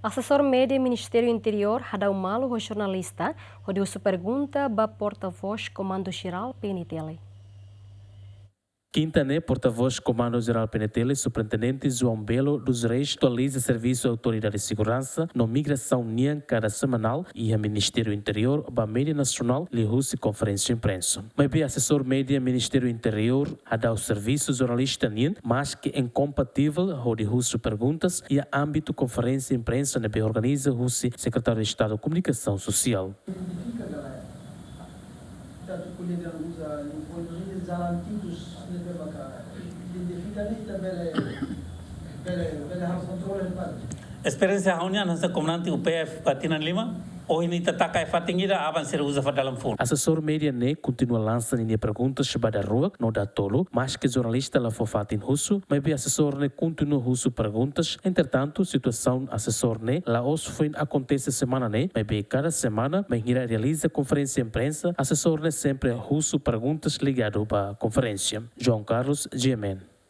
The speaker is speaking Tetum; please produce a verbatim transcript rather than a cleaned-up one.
Asesór média Ministériu Interiór hadau malu ho jornalista hodi husu pergunta ba porta-voz Komandu Jerál P N T L. Kinta ne'e, porta-voz Komandu Jerál P N T L, Superintendente João Belo dos Reis, atualiza servisu Autoridade Seguransa no Migrasaun nian kada semanál iha Ministériu Interiór ba média nasionál liuhusi konferénsia imprensa. Maibé asesór média Ministériu Interiór hadau servisu jornalista nian, maske inkompativel hodi husu perguntas iha ámbitu konferénsia imprensa ne'ebé organiza husi Sekretáriu Estadu Komunikasaun Sosiál. Identifika, galera. Tantu kolega uza uniforme, uza jalan antigus ne'ebé maka identifika ne'e ita bele, bele, bele halo kontrole ne'e. Esperiénsia ha'u-nian hanesan komandante U P F ba tinan lima, ohin ita taka iha fatin ida, aban sira uza fali dalan funu. Asesór média ne'e kontinua lansa ninia perguntas ba daruak no datolu, maske jornalista la fó fatin husu, maibé asesór ne'e kontinua husu perguntas. Entretantu, situasaun asesór ne'e la'ós foin akontese semana ne'e, maibé kada semana, bainhira realiza konferénsia imprensa, asesór ne'e sempre husu perguntas ligadu ba konferénsia. João Carlos, G M N.